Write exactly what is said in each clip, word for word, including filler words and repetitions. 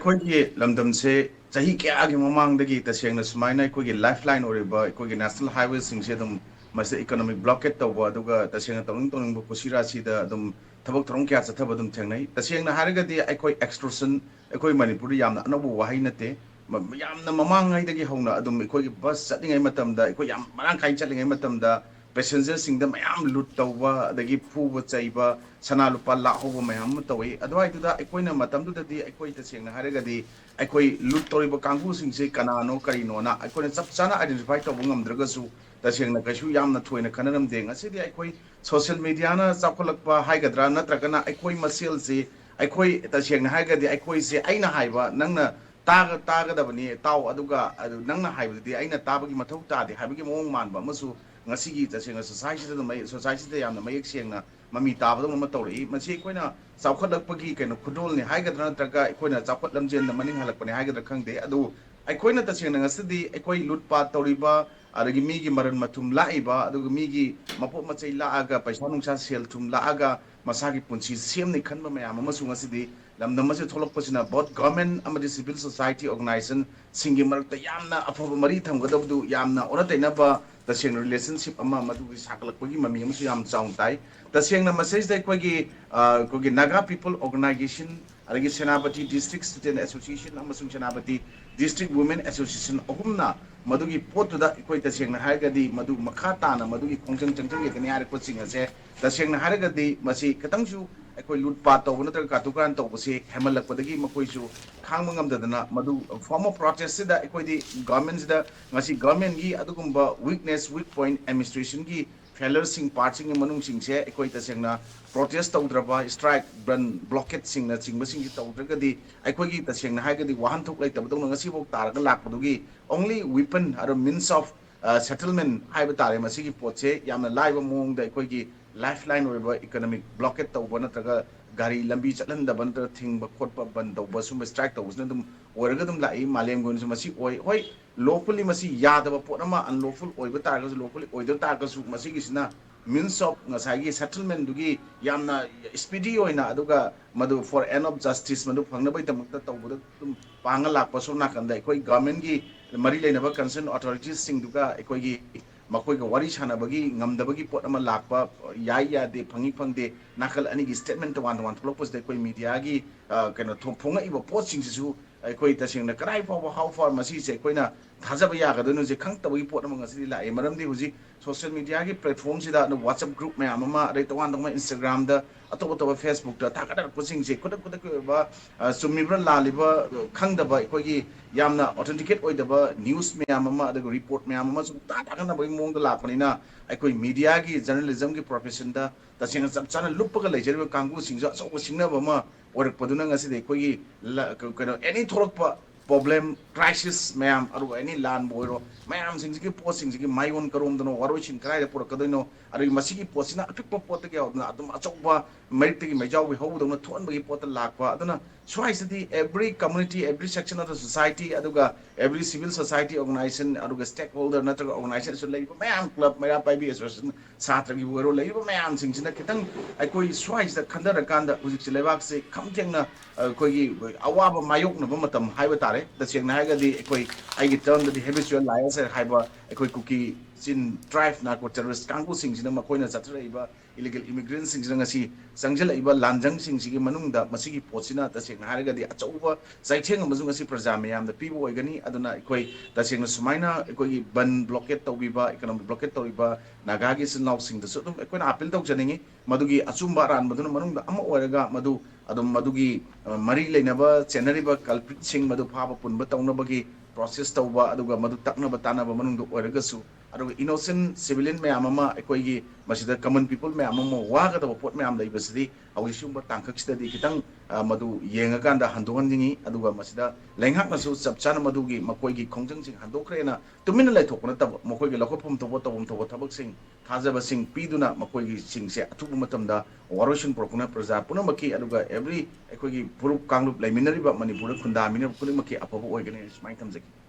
ꯑꯩꯈꯣꯏꯒꯤ ꯂꯝꯗꯝꯁꯦ ꯆꯍꯤ ꯀꯌꯥꯒꯤ ꯃꯃꯥꯡꯗꯒꯤ ꯇꯁꯦꯡꯅ ꯁꯨꯃꯥꯏꯅ ꯑꯩꯈꯣꯏꯒꯤ ꯂꯥꯏꯐ ꯂꯥꯏꯟ ꯑꯣꯏꯔꯤꯕ ꯑꯩꯈꯣꯏꯒꯤ ꯅꯦꯁꯅꯦꯜ ꯍꯥꯏꯋꯦꯁꯤꯡꯁꯦ ꯑꯗꯨꯝ ꯃꯁꯤꯗ ꯏꯀꯣꯅꯣꯃꯤꯛ ꯕ꯭ꯂꯣꯀꯦꯠ ꯇꯧꯕ, ꯑꯗꯨꯒ ꯇꯁꯦꯡꯅ ꯇꯧꯅꯤꯡ ꯇꯧꯅꯤꯡꯕ ꯀꯨꯁꯤꯔꯥꯁꯤꯗ ꯑꯗꯨꯝ ꯊꯕꯛ ꯊꯧꯔꯝ ꯀꯌꯥ ꯆꯠꯊꯕ ꯑꯗꯨꯝ ꯊꯦꯡꯅꯩ꯫ ꯇꯁꯦꯡꯅ ꯍꯥꯏꯔꯒꯗꯤ ꯑꯩꯈꯣꯏ ꯑꯦꯛꯁꯇꯣꯔꯁꯟ ꯑꯩꯈꯣꯏ ꯃꯅꯤꯄꯨꯔꯗ ꯌꯥꯝꯅ ꯑꯅꯧꯕ ꯋꯥꯍꯩ ꯅꯠꯇꯦ꯫ ꯃ-, ꯌꯥꯝꯅ ꯃꯃꯥꯡꯉꯩꯗꯒꯤ ꯍꯧꯅ ꯑꯗꯨꯝ ꯑꯩꯈꯣꯏꯒꯤ ꯕꯁ ꯆꯠꯂꯤꯉꯩ ꯃꯇꯝꯗ, ꯑꯩꯈꯣꯏ ꯌꯥꯝ ꯃꯔꯥꯡ ꯀꯥꯏꯅ ꯆꯠꯂꯤꯉꯩ ꯃꯇꯝꯗ ꯄꯦꯁꯦꯟꯖꯔꯁꯤꯡꯗ ꯃꯌꯥꯝ ꯂꯨꯠ ꯇꯧꯕ, ꯑꯗꯒꯤ ꯐꯨꯕ ꯆꯩꯕ, ꯁꯅꯥ ꯂꯨꯄꯥ ꯂꯥꯛꯍꯧꯕ ꯃꯌꯥꯝ ꯑꯃ ꯇꯧꯏ꯫ ꯑꯗꯨꯋꯥꯏꯗꯨꯗ ꯑꯩꯈꯣꯏꯅ ꯃꯇꯝꯗꯨꯗꯗꯤ ꯑꯩꯈꯣꯏ ꯇꯁꯦꯡꯅ ꯍꯥꯏꯔꯒꯗꯤ ꯑꯩꯈꯣꯏ ꯂꯨꯠ ꯇꯧꯔꯤꯕ ꯀꯥꯡꯕꯨꯁꯤꯡꯁꯦ ꯀꯅꯥꯅꯣ ꯀꯔꯤꯅꯣꯅ ꯑꯩꯈꯣꯏꯅ ꯆꯞ ꯆꯥꯅ ꯑꯥꯏꯗꯦꯟꯇꯤꯐꯥꯏ ꯇꯧꯕ ꯉꯝꯗ꯭ꯔꯒꯁꯨ ꯇꯁꯦꯡꯅ ꯀꯩꯁꯨ ꯌꯥꯝꯅ ꯊꯣꯏꯅ ꯈꯟꯅꯔꯝꯗꯦ꯫ ꯉꯁꯤꯗꯤ ꯑꯩꯈꯣꯏ ꯁꯣꯁꯤꯌꯦꯜ ꯃꯦꯗꯤꯌꯥꯅ ꯆꯥꯎꯈꯠꯂꯛꯄ ꯍꯥꯏꯒꯗ꯭ꯔꯥ, ꯅꯠꯇ꯭ꯔꯒꯅ ꯑꯩꯈꯣꯏ ꯃꯁꯦꯜꯁꯤ, ꯑꯩꯈꯣꯏ ꯇꯁꯦꯡꯅ ꯍꯥꯏꯔꯒꯗꯤ ꯑꯩꯈꯣꯏꯁꯦ ꯑꯩꯅ ꯍꯥꯏꯕ ꯅꯪꯅ ꯇꯥꯒ-, ꯇꯥꯒꯗꯕꯅꯤ ꯇꯥꯎ, ꯑꯗꯨꯒ ꯑꯗꯨ ꯅꯪꯅ ꯍꯥꯏꯕꯗꯨꯗꯤ ꯑꯩꯅ ꯇꯥꯕꯒꯤ ꯃꯊꯧ ꯇꯥꯗꯦ ꯍꯥꯏꯕꯒꯤ ꯃꯑꯣꯡ ꯃꯥꯟꯕ ꯑꯃꯁꯨ ꯉꯁꯤꯒꯤ ꯇꯁꯦꯡꯅ ꯁꯣꯁꯥꯏꯇꯤꯗ ꯑꯗꯨꯝ ꯃꯌꯦꯛ-, ꯁꯣꯁꯥꯏꯇꯤꯗ ꯌꯥꯝꯅ ꯃꯌꯦꯛ ꯁꯦꯡꯅ ꯃꯃꯤ ꯇꯥꯕꯗꯧꯅ ꯑꯃ ꯇꯧꯔꯛꯏ꯫ ꯃꯁꯤ ꯑꯩꯈꯣꯏꯅ ꯆꯥꯎꯈꯠꯂꯛꯄꯒꯤ ꯀꯩꯅꯣ ꯈꯨꯗꯣꯜꯅꯤ ꯍꯥꯏꯒꯗ꯭ꯔꯥ, ꯅꯠꯇ꯭ꯔꯒ ꯑꯩꯈꯣꯏꯅ ꯆꯥꯎꯈꯠ ꯂꯝꯖꯦꯟꯗ ꯃꯅꯤꯡ ꯍꯜꯂꯛꯄꯅꯤ ꯍꯥꯏꯒꯗ꯭ꯔꯥ ꯈꯪꯗꯦ꯫ ꯑꯗꯨꯕꯨ ꯑꯩꯈꯣꯏꯅ ꯇꯁꯦꯡꯅ ꯉꯁꯤꯗꯤ ꯑꯩꯈꯣꯏ ꯂꯨꯠ ꯄꯥꯠ ꯇꯧꯔꯤꯕ, ꯑꯗꯒꯤ ꯃꯤꯒꯤ ꯃꯔꯟ ꯃꯊꯨꯝ ꯂꯥꯛꯏꯕ, ꯑꯗꯨꯒ ꯃꯤꯒꯤ ꯃꯄꯣꯠ ꯃꯆꯩ ꯂꯥꯛꯑꯒ, ꯄꯩꯁꯥ ꯅꯨꯡꯁꯥ ꯁꯦꯜ ꯊꯨꯝ ꯂꯥꯛꯑꯒ ꯃꯁꯥꯒꯤ ꯄꯨꯟꯁꯤ ꯁꯦꯝꯅꯤ ꯈꯟꯕ ꯃꯌꯥꯝ ꯑꯃꯁꯨ ꯉꯁꯤꯗꯤ ꯂꯝꯗꯝ ꯑꯁꯤꯗ ꯊꯣꯛꯂꯛꯄꯁꯤꯅ both government ꯑꯃꯗꯤ civil society organization ꯁꯤꯡꯒꯤ ꯃꯔꯛꯇ ꯌꯥꯝꯅ ꯑꯐꯕ ꯃꯔꯤ ꯊꯝꯒꯗꯕꯗꯨ ꯌꯥꯝꯅ ꯑꯣꯟꯅ ꯇꯩꯅꯕ ꯇꯁꯦꯡꯅ relationship ꯑꯃ ꯃꯗꯨꯒꯤ ꯁꯥꯒꯠꯂꯛꯄꯒꯤ ꯃꯃꯤ ꯑꯃꯁꯨ ꯌꯥꯝ ꯆꯥꯎꯅ ꯇꯥꯏ꯫ ꯇꯁꯦꯡꯅ ꯃꯁꯤꯗꯩꯁꯤꯗ ꯑꯩꯈꯣꯏꯒꯤ, ꯑ, ꯑꯩꯈꯣꯏꯒꯤ Naga People Organization, ꯑꯗꯒꯤ ꯁꯦꯅꯥꯄꯇꯤ District Student Association ꯑꯃꯁꯨꯡ ꯁꯦꯅꯥꯄꯇꯤ District Women Association ꯑꯍꯨꯝꯅ ꯃꯗꯨꯒꯤ ꯄꯣꯠꯇꯨꯗ ꯑꯩꯈꯣꯏ ꯇꯁꯦꯡꯅ ꯍꯥꯏꯔꯒꯗꯤ ꯃꯗꯨ ꯃꯈꯥ ꯇꯥꯅ ꯃꯗꯨꯒꯤ ꯈꯣꯡꯖꯪ ꯆꯪꯖꯒꯦ ꯍꯥꯏꯔꯛꯄꯁꯤꯡ ꯑꯁꯦ ꯇꯁꯦꯡꯅ ꯍꯥꯏꯔꯒꯗꯤ ꯃꯁꯤ ꯈꯤꯇꯪꯁꯨ ꯑꯩꯈꯣꯏ ꯂꯨꯠ ꯄꯥꯠ ꯇꯧꯕ ꯅꯠꯇ꯭ꯔꯒ ꯀꯥꯇꯨ ꯀꯥꯔꯟ ꯇꯧꯕꯁꯤ ꯍꯦꯟꯃꯜꯂꯛꯄꯗꯒꯤ ꯃꯈꯣꯏꯁꯨ ꯈꯥꯡꯕ ꯉꯝꯗꯗꯅ ꯃꯗꯨ form of protest ꯁꯤꯗ ꯑꯩꯈꯣꯏꯗꯤ government ꯁꯤꯗ ꯉꯁꯤ government ꯒꯤ ꯑꯗꯨꯒꯨꯝꯕ weakness, weak point, administration ꯒꯤ failure ꯁꯤꯡ, part ꯁꯤꯡꯒꯤ ꯃꯅꯨꯡꯁꯤꯡꯁꯦ ꯑꯩꯈꯣꯏ ꯇꯁꯦꯡꯅ protest ꯇꯧꯗ꯭ꯔꯕ, strike, ꯕꯟ, blockade ꯁꯤꯡꯅ ꯆꯤꯡꯕꯁꯤꯡꯁꯤ ꯇꯧꯗ꯭ꯔꯒꯗꯤ ꯑꯩꯈꯣꯏꯒꯤ ꯇꯁꯦꯡꯅ ꯍꯥꯏꯔꯒꯗꯤ ꯋꯥꯍꯟꯊꯣꯛ ꯂꯩꯇꯕꯗꯧꯅ ꯉꯁꯤꯐꯥꯎ ꯇꯥꯔꯒ ꯂꯥꯛꯄꯗꯨꯒꯤ only weapon ꯑꯗꯣ means of, ꯑ, settlement ꯍꯥꯏꯕ ꯇꯥꯔꯦ꯫ ꯃꯁꯤꯒꯤ ꯄꯣꯠꯁꯦ ꯌꯥꯝꯅ ꯂꯥꯏꯕ ꯃꯑꯣꯡꯗ ꯑꯩꯈꯣꯏꯒꯤ lifeline ꯑꯣꯏꯔꯤꯕ economic blockade ꯇꯧꯕ ꯅꯠꯇ꯭ꯔꯒ ꯒꯥꯔꯤ ꯂꯝꯕꯤ ꯆꯠꯍꯟꯗꯕ ꯅꯠꯇ꯭ꯔꯒ ꯊꯤꯡꯕ ꯈꯣꯠꯄ, ꯕꯟ ꯇꯧꯕ, ꯁꯨꯝꯕ strike ꯇꯧꯕꯁꯤꯅ ꯑꯗꯨꯝ ꯑꯣꯏꯔꯒ ꯑꯗꯨꯝ ꯂꯥꯛꯏ꯫ ꯃꯥꯂꯦꯝꯒꯤ ꯑꯣꯏꯅꯁꯨ ꯃꯁꯤ ꯑꯣꯏ꯫ ꯍꯣꯏ, lawfully ꯃꯁꯤ ꯌꯥꯗꯕ ꯄꯣꯠ ꯑꯃ, unlawful ꯑꯣꯏꯕ ꯇꯥꯔꯒꯁꯨ, lawfully ꯑꯣꯏꯗꯕ ꯇꯥꯔꯒꯁꯨ, ꯃꯁꯤꯒꯤꯁꯤꯅ means of ꯉꯁꯥꯏꯒꯤ settlement ꯗꯨꯒꯤ ꯌꯥꯝꯅ speedy ꯑꯣꯏꯅ, ꯑꯗꯨꯒ ꯃꯗꯨ for end of justice ꯃꯗꯨ ꯐꯪꯅꯕꯒꯤꯗꯃꯛꯇ ꯇꯧꯕꯗ ꯑꯗꯨꯝ ꯄꯥꯡꯉ ꯂꯥꯛꯄ, ꯁꯣꯝ ꯅꯥꯀꯟꯗ ꯑꯩꯈꯣꯏ government ꯀꯤ ꯃꯔꯤ ꯂꯩꯅꯕ concern authorities ꯁꯤꯡꯗꯨꯒ ꯑꯩꯈꯣꯏꯒꯤ ꯃꯈꯣꯏꯒ ꯋꯥꯔꯤ ꯁꯥꯟꯅꯕꯒꯤ ꯉꯝꯗꯕꯒꯤ ꯄꯣꯠ ꯑꯃ ꯂꯥꯛꯄ, ꯌꯥꯏ ꯌꯥꯗꯦ, ꯐꯪꯏ ꯐꯪꯗꯦ, ꯅꯥꯀꯜ ꯑꯅꯤꯒꯤ statement ꯇꯣꯉꯥꯟ ꯇꯣꯉꯥꯟ ꯊꯣꯛꯂꯛꯄꯁꯤꯗ ꯑꯩꯈꯣꯏ media ꯒꯤ, ꯑ, ꯀꯩꯅꯣ ꯊꯣ-, ꯐꯣꯡꯉꯛꯏꯕ ꯄꯣꯠꯁꯤꯡꯁꯤꯁꯨ ꯑꯩꯈꯣꯏ ꯇꯁꯦꯡꯅ ꯀꯗꯥꯏ ꯐꯥꯎꯕ, how far ꯃꯁꯤꯁꯦ ꯑꯩꯈꯣꯏꯅ ꯊꯥꯖꯕ ꯌꯥꯒꯗꯣꯏꯅꯣꯁꯦ ꯈꯪꯗꯕꯒꯤ ꯄꯣꯠ ꯑꯃ ꯉꯁꯤꯗꯤ ꯂꯥꯛꯑꯦ꯫ ꯃꯔꯝꯗꯤ ꯍꯧꯖꯤꯛ social media ꯒꯤ platform ꯁꯤꯗ ꯑꯗꯨ WhatsApp group ꯃꯌꯥꯝ ꯑꯃ, ꯑꯗꯩ ꯇꯣꯉꯥꯟ ꯇꯣꯉꯥꯟꯕ Instagram ꯗ, ꯑꯇꯣꯞ ꯑꯇꯣꯞꯄ Facebook ꯇ ꯊꯥꯒꯠꯅꯔꯛꯄꯁꯤꯡꯁꯦ ꯈꯨꯗꯛ ꯈꯨꯗꯛꯀꯤ ꯑꯣꯏꯕ, ꯑ, ꯆꯨꯝꯃꯤꯕ꯭ꯔꯥ ꯂꯥꯜꯂꯤꯕ, ꯑ, ꯈꯪꯗꯕ, ꯑꯩꯈꯣꯏꯒꯤ ꯌꯥꯝꯅ authenticate ꯑꯣꯏꯗꯕ news ꯃꯌꯥꯝ ꯑꯃ, ꯑꯗꯨꯒ report ꯃꯌꯥꯝ ꯑꯃ ꯁꯨꯝ ꯇꯥ ꯊꯥꯒꯠꯅꯕꯒꯤ ꯃꯑꯣꯡꯗ ꯂꯥꯛꯄꯅꯤꯅ, ꯑꯩꯈꯣꯏ media ꯒꯤ, journalism ꯒꯤ profession ꯗ ꯇꯁꯦꯡꯅ ꯆꯞ ꯆꯥꯅ ꯂꯨꯞꯄꯒ ꯂꯩꯖꯔꯤꯕ ꯀꯥꯡꯕꯨꯁꯤꯡꯁꯨ ꯑꯆꯧꯕ ꯁꯤꯡꯅꯕ ꯑꯃ ꯑꯣꯏꯔꯛꯄꯗꯨꯅ ꯉꯁꯤꯗꯤ ꯑꯩꯈꯣꯏꯒꯤ ꯂ-, ꯀ-, ꯀꯩꯅꯣ, any ꯊꯣꯛꯂꯛꯄ problem, crisis ꯃꯌꯥꯝ, ꯑꯗꯨꯒ any ꯂꯥꯟꯕꯨ ꯑꯣꯏꯔꯣ, ꯃꯌꯥꯝꯁꯤꯡꯁꯤꯒꯤ ꯄꯣꯠꯁꯤꯡꯁꯤꯒꯤ ꯃꯥꯏꯑꯣꯟ ꯀꯔꯣꯝꯗꯅꯣ, ꯋꯥꯔꯣꯏꯁꯤꯟ ꯀꯗꯥꯏꯗ ꯄꯨꯔꯛꯀꯗꯣꯏꯅꯣ, ꯑꯗꯨꯒ ꯃꯁꯤꯒꯤ ꯄꯣꯠꯁꯤꯅ ꯑꯄꯤꯛꯄ ꯄꯣꯠꯇꯒꯤ ꯍꯧꯗꯅ ꯑꯗꯨꯝ ꯑꯆꯧꯕ ꯃꯔꯤꯛꯇꯒꯤ ꯃꯩꯖꯥꯎꯒꯤ ꯍꯧꯗꯧꯅ ꯊꯣꯛꯍꯟꯕꯒꯤ ꯄꯣꯠꯇ ꯂꯥꯛꯄ꯫ ꯑꯗꯨꯅ ꯁ꯭ꯋꯥꯏꯁꯤꯗꯤ every community, every section of the society, ꯑꯗꯨꯒ every civil society organization, ꯑꯗꯨꯒ stakeholder ꯅꯠꯇ꯭ꯔꯒ organization ꯂꯩꯔꯤꯕ ꯃꯌꯥꯝ, club, ꯃꯩꯔꯥ ꯄꯥꯏꯕꯤ association, ꯁꯥꯇ꯭ꯔꯒꯤꯕꯨ ꯑꯣꯏꯔꯣ, ꯂꯩꯔꯤꯕ ꯃꯌꯥꯝꯁꯤꯡꯁꯤꯅ ꯈꯤꯇꯪ ꯑꯩꯈꯣꯏ ꯁ꯭ꯋꯥꯏꯁꯤꯗ ꯈꯟꯊꯔꯀꯥꯟꯗ ꯍꯧꯖꯤꯛꯁꯦ ꯂꯩꯕꯥꯛꯁꯦ ꯈꯝ ꯊꯦꯡꯅ ꯑꯩꯈꯣꯏꯒꯤ ꯑꯋꯥꯕ ꯃꯥꯌꯣꯛꯅꯕ ꯃꯇꯝ ꯍꯥꯏꯕ ꯇꯥꯔꯦ꯫ ꯇꯁꯦꯡꯅ ꯍꯥꯏꯔꯒꯗꯤ ꯑꯩꯈꯣꯏ, ꯑꯩꯒꯤ term ꯗꯗꯤ habitual liars ꯍꯥꯏꯕ ꯑꯩꯈꯣꯏ ꯀꯨꯀꯤ ꯆꯤꯟ tribe narco terrorist ꯀꯥꯡꯕꯨꯁꯤꯡꯁꯤꯅ ꯃꯈꯣꯏꯅ ꯆꯠꯊꯔꯛꯏꯕ illegal immigrant ꯁꯤꯡꯁꯤꯅ ꯉꯁꯤ ꯆꯪꯁꯤꯜꯂꯛꯏꯕ ꯂꯥꯟꯖꯪꯁꯤꯡꯁꯤꯒꯤ ꯃꯅꯨꯡꯗ ꯃꯁꯤꯒꯤ ꯄꯣꯠꯁꯤꯅ ꯇꯁꯦꯡꯅ ꯍꯥꯏꯔꯒꯗꯤ ꯑꯆꯧꯕ ꯆꯩꯊꯦꯡ ꯑꯃꯁꯨ ꯉꯁꯤ ꯄ꯭ꯔꯖꯥ ꯃꯌꯥꯝꯗ ꯄꯤꯕ ꯑꯣꯏꯒꯅꯤ꯫ ꯑꯗꯨꯅ ꯑꯩꯈꯣꯏ ꯇꯁꯦꯡꯅ ꯁꯨꯃꯥꯏꯅ ꯑꯩꯈꯣꯏꯒꯤ ꯕꯟ blockade ꯇꯧꯕꯤꯕ, economic blockade ꯇꯧꯔꯤꯕ ꯅꯥꯒꯥꯒꯤ ꯏꯆꯤꯜ ꯏꯅꯥꯎꯁꯤꯡꯗꯁꯨ ꯑꯗꯨꯝ ꯑꯩꯈꯣꯏꯅ appeal ꯇꯧꯖꯅꯤꯡꯉꯤ, ꯃꯗꯨꯒꯤ ꯑꯆꯨꯝꯕ ꯑꯔꯥꯟꯕꯗꯨꯅ ꯃꯅꯨꯡꯗ ꯑꯃ ꯑꯣꯏꯔꯒ ꯃꯗꯨ ꯑꯗꯨꯝ ꯃꯗꯨꯒꯤ, ꯑ, ꯃꯔꯤ ꯂꯩꯅꯕ ꯆꯦꯟꯅꯔꯤꯕ culprit ꯁꯤꯡ ꯃꯗꯨ ꯐꯥꯕ ꯄꯨꯟꯕ ꯇꯧꯅꯕꯒꯤ process ꯇꯧꯕ, ꯑꯗꯨꯒ ꯃꯗꯨ ꯇꯛꯅꯕ ꯇꯥꯟꯅꯕ ꯃꯅꯨꯡꯗ ꯑꯣꯏꯔꯒꯁꯨ, ꯑꯗꯨꯒ innocent civilian ꯃꯌꯥꯝ ꯑꯃ ꯑꯩꯈꯣꯏꯒꯤ ꯃꯁꯤꯗ common people ꯃꯌꯥꯝ ꯑꯃ ꯋꯥꯒꯗꯕ ꯄꯣꯠ ꯃꯌꯥꯝ ꯂꯩꯕꯁꯤꯗꯤ ꯍꯧꯖꯤꯛ ꯁꯤꯒꯨꯝꯕ ꯇꯥꯡꯀꯛꯁꯤꯗꯗꯤ ꯈꯤꯇꯪ, ꯑ, ꯃꯗꯨ ꯌꯦꯡꯉꯀꯥꯟꯗ ꯍꯟꯗꯣꯛꯍꯟꯅꯤꯡꯉꯤ꯫ ꯑꯗꯨꯒ ꯃꯁꯤꯗ ꯂꯩꯉꯥꯛꯅꯁꯨ ꯆꯞ ꯆꯥꯅ ꯃꯗꯨꯒꯤ ꯃꯈꯣꯏꯒꯤ ꯈꯣꯡꯖꯪꯁꯤꯡ ꯍꯟꯗꯣꯛꯈ꯭ꯔꯦꯅ ꯇꯨꯃꯤꯟꯅ ꯂꯩꯊꯣꯛꯄ ꯅꯠꯇꯕ, ꯃꯈꯣꯏꯒꯤ ꯂꯧꯈꯠꯐꯝ ꯊꯣꯛꯄ ꯇꯧꯐꯝ ꯊꯣꯛꯄ ꯊꯕꯛꯁꯤꯡ, ꯊꯥꯖꯕꯁꯤꯡ ꯄꯤꯗꯨꯅ ꯃꯈꯣꯏꯒꯤꯁꯤꯡꯁꯦ ꯑꯊꯨꯕ ꯃꯇꯝꯗ ꯋꯥꯔꯣꯏꯁꯤꯟ ꯄꯨꯔꯛꯄꯅ ꯄ꯭ꯔꯖꯥ ꯄꯨꯝꯅꯃꯛꯀꯤ, ꯑꯗꯨꯒ every ꯑꯩꯈꯣꯏꯒꯤ ꯐꯨꯔꯨꯞ ꯀꯥꯡꯂꯨꯞ ꯂꯩꯃꯤꯟꯅꯔꯤꯕ ꯃꯅꯤꯄꯨꯔꯗ ꯈꯨꯟꯗꯥꯃꯤꯟꯅꯕ ꯈꯨꯗꯤꯡꯃꯛꯀꯤ ꯑꯐꯕ ꯑꯣꯏꯒꯅꯤ ꯍꯥꯏꯅ ꯁꯨꯃꯥꯏꯅ ꯊꯝꯖꯒꯦ꯫